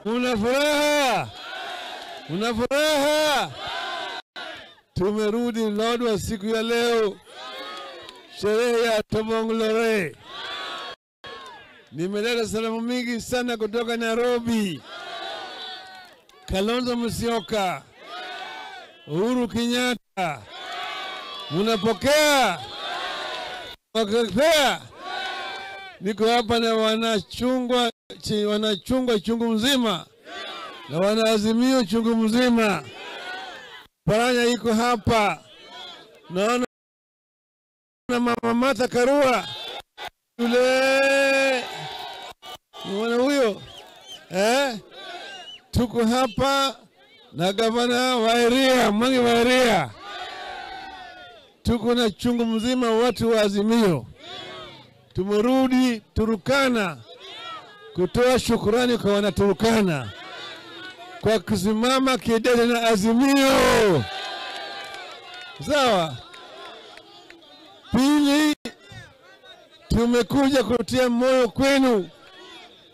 Muna furaha? Muna furaha? Tumerudi Lodwar siku ya leo, sherehe ya Tomong'lore. Nimeleta salamu mingi sana kutoka Nairobi. Kalonzo Musyoka, Uhuru Kenyatta, munapokea? Mnapokea? Niko hapa na wanachungwa chungu mzima na wanaazimio chungu mzima. Paranya iko hapa. Naona Mama Martha Karua yule, mwana huyo, Tuko hapa na gavana wa area, Mwangi wa area. Tuko na chungu mzima watu wa Azimio. Tumerudi Turkana kutoa shukurani kwa wanaturkana kwa kusimama kidete na Azimio. Sawa. Pili, tumekuja kutia moyo kwenu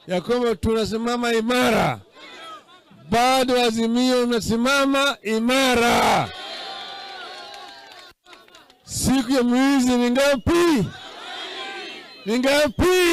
ya kwamba tunasimama imara. Bado Azimio unasimama imara. Siku ya mwizi ni ngapi? Ni ngapi?